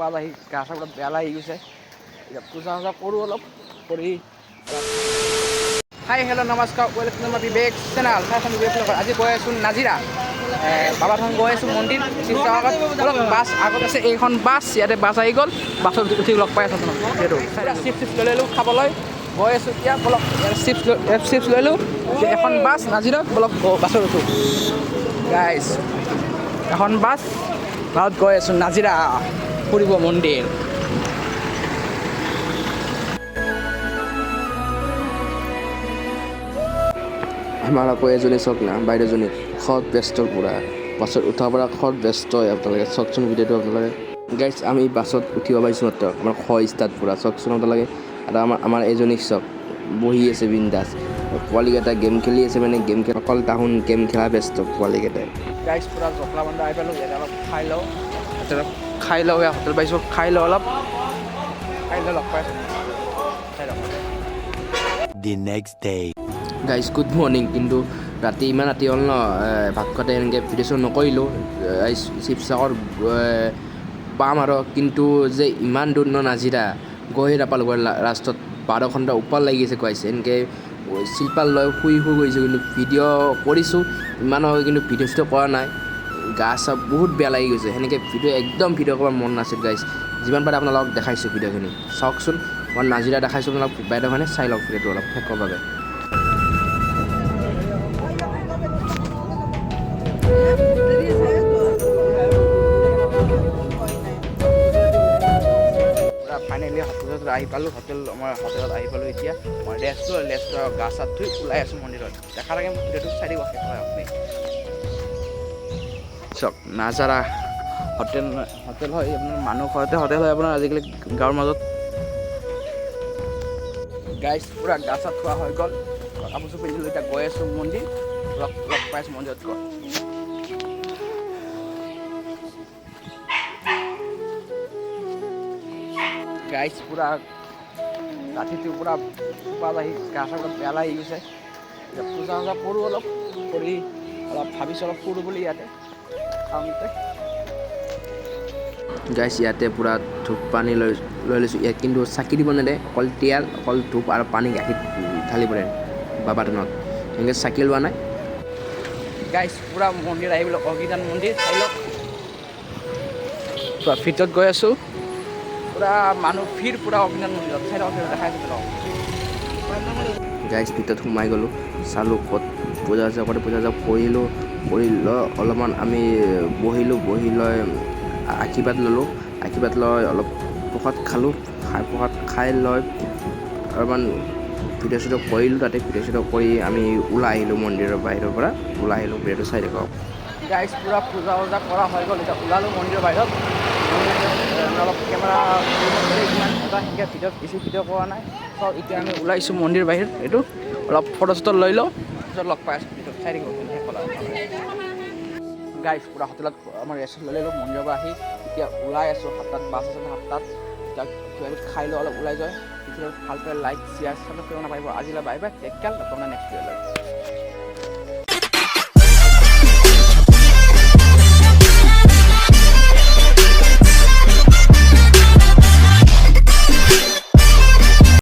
চোপাত আহি গা চা অলপ বেয়া লাগি গৈছে। এতিয়া পূজা চূজা কৰোঁ অলপ কৰি। হাই, হেল্ল', নমস্কাৰ, welcome to Vivek channel. চাই বিবেক লগত আজি গৈ আছোঁ নাজিৰা বাবাথান গৈ আছোঁ মন্দিৰ শিৱসাগৰত। অলপ বাছ আগত আছে, এইখন বাছ। ইয়াতে বাছ আহি গ'ল। বাছত উঠি লগ পাই আছোঁ আপোনাক। সেইটো চিপছ চিপছ লৈ ল'লোঁ, খাবলৈ গৈ আছোঁ এতিয়া। বলক, ইয়াত চিপছ লৈ ল'লোঁ। এতিয়া এখন বাছ নাজিৰা, বলক বাছত উঠোঁ। গাইজ, এখন বাছ, বাছত গৈ আছোঁ নাজিৰা ফুৰিব মন্দিৰ। আমাৰ আকৌ এজনী চাওক না, বাইদেউজনী খোৱাত ব্যস্ত। পূৰা বাছত উঠাৰ পৰা খোৱাত ব্যস্ত হয়। আপোনালোকে চাওকচোন ভিডিঅ'টো আপোনালোকে। গাইজ, আমি বাছত উঠিব পাৰিছোঁ মাত্ৰ। আমাৰ খোৱা ষ্টাৰ্ট পূৰা, চাওকচোন আপোনালোকে। আৰু আমাৰ এজনীক চাওক, বহি আছে বিন্দাছ। পোৱালীকেইটা গেম খেলি আছে, মানে গেম খেলা অকল তাহোন গেম খেলা ব্যস্ত পোৱালীকেইটাই। গাইজ, পূৰা জখলাবন্ধা আহি পালোঁ। ইয়াতে অলপ খাই লওঁ, হোটেলত খাই লওঁ। ইয়াত হোটেল পাইছোঁ, খাই লওঁ অলপ। খাই লৈ লগ পাইছোঁ, চাই লওক। The next day. Guys, good morning. কিন্তু ৰাতি ইমান ৰাতি হ'ল ন, ভাত খোৱাতে এনেকৈ ভিডিঅ' চিডিঅ' নকৰিলোঁ। এই শিৱসাগৰ পাম আৰু কিন্তু যে ইমান দূৰ ন নাজিৰা, গৈয়ে নাপালোঁ। গৈ ৰাস্তাত 12 ঘণ্টা ওপৰ লাগি গৈছে। গাইজ, এনেকৈ শ্লিপাৰ লৈ শুই শুই গৈছোঁ। কিন্তু ভিডিঅ' কৰিছোঁ ইমান হয়, কিন্তু ভিডিঅ' চিডিঅ' কৰা নাই। গা চা বহুত বেয়া লাগি গৈছে। সেনেকৈ ভিডিঅ' একদম ভিডিঅ' কৰিব মন নাছিল। গাইজ, যিমান পাৰে আপোনালোকক দেখাইছোঁ ভিডিঅ'খিনি, চাওকচোন। মই নাজিৰা দেখাইছোঁ আপোনালোক বাইদেউখনে, চাই লওক ভিডিঅ'টো অলপ শেষৰ বাবে। পূৰা ফাইনেলি হোটেলত আহি পালোঁ। হোটেল, আমাৰ হোটেলত আহি পালোঁ। এতিয়া মই ৰেষ্ট লৈ ৰেষ্ট লৈ গা চা ধুই ওলাই আছোঁ মন্দিৰত। দেখা থাকে মোক ভিডিঅ'টো চাই দিব শেষ হয় আপুনি। চাওক, নাজাৰা হোটেল, হোটেল হয় আপোনাৰ, মানুহ ঘৰতে হোটেল হয় আপোনাৰ আজিকালি গাঁৱৰ মাজত। গাইজ, পূৰা গা চা ধোৱা হৈ গ'ল, কাপোৰ চাপোৰ পিন্ধিলোঁ। এতিয়া গৈ আছোঁ মন্দিৰ। লগ লগ পাই আছোঁ মন্দিৰত গৈ। গাইজ, পূৰা ৰাতিটো পূৰা চোপাত আহি গা চা অলপ বেয়া লাগি গৈছে। এতিয়া পূজা চূজা কৰোঁ অলপ কৰি, অলপ ভাবিছোঁ অলপ ফুৰোঁ বুলি ইয়াতে টাউনতে। গাইছ, ইয়াতে পূৰা ধূপ পানী লৈ লৈ লৈছোঁ। ইয়াত কিন্তু চাকি দিব নেদে, অকল তেল, অকল ধূপ আৰু পানী, গাখীৰ ঢালিব দিয়ে বাবা থানত। সেনেকৈ চাকি লোৱা নাই। গাইজ, পূৰা মন্দিৰ আহি পেলাই অগ্নিদান মন্দিৰ চাই লওক। পূৰা ভিতৰত গৈ আছোঁ, পূৰা মানুহ ভিৰ পূৰা অগ্নিদান মন্দিৰত। চাই লওক, দেখাই আছোঁ লওক। গাইছ, ভিতৰত সোমাই গ'লোঁ, চালোঁ ক'ত পূজা চূজা কৰে। পূজা চূজা কৰিলোঁ, কৰি লৈ অলপমান আমি বহিলোঁ। বহি লৈ আশীৰ্বাদ ল'লোঁ। আশীৰ্বাদ লৈ অলপ প্ৰসাদ খালোঁ। খাই, প্ৰসাদ খাই লৈ অলপমান ভিডিঅ' চিডিঅ' কৰিলোঁ তাতে। ভিডিঅ' চিডিঅ' কৰি আমি ওলাই আহিলোঁ, মন্দিৰৰ বাহিৰৰ পৰা ওলাই আহিলোঁ। ভিডিঅ'টো চাই থাকক। গাইজ, পূৰা পূজা চূজা কৰা হৈ গ'ল। এতিয়া ওলালোঁ মন্দিৰৰ বাহিৰত। অলপ কেমেৰা ইমান এটা সেনেকৈ ভিডিঅ' বেছি ভিডিঅ' কৰা নাই। চ' এতিয়া আমি ওলাইছোঁ মন্দিৰ বাহিৰত। এইটো অলপ ফটো চটো লৈ লওঁ, পিছত লগ পাই আছোঁ। ভিডিঅ' চাই থাকিব। গাইজ, পূৰা হোটেলত আমাৰ ৰেষ্ট লৈ ল'লোঁ মন্দিৰৰ পৰা আহি। এতিয়া ওলাই আছোঁ। 7টাত বাছ আছে, 7টাত। এতিয়া কিবা কিবি খাই লওঁ, অলপ ওলাই যায়। ভিডিঅ' ভাল পালে লাইক, শ্বেয়াৰ, ছাবস্ক্ৰাইব কৰিব নাপাহৰিব। আজিলৈ বাই বাই, টেক কেয়াৰ। লগ পাম নেক্সট ভিডিঅ'লৈ।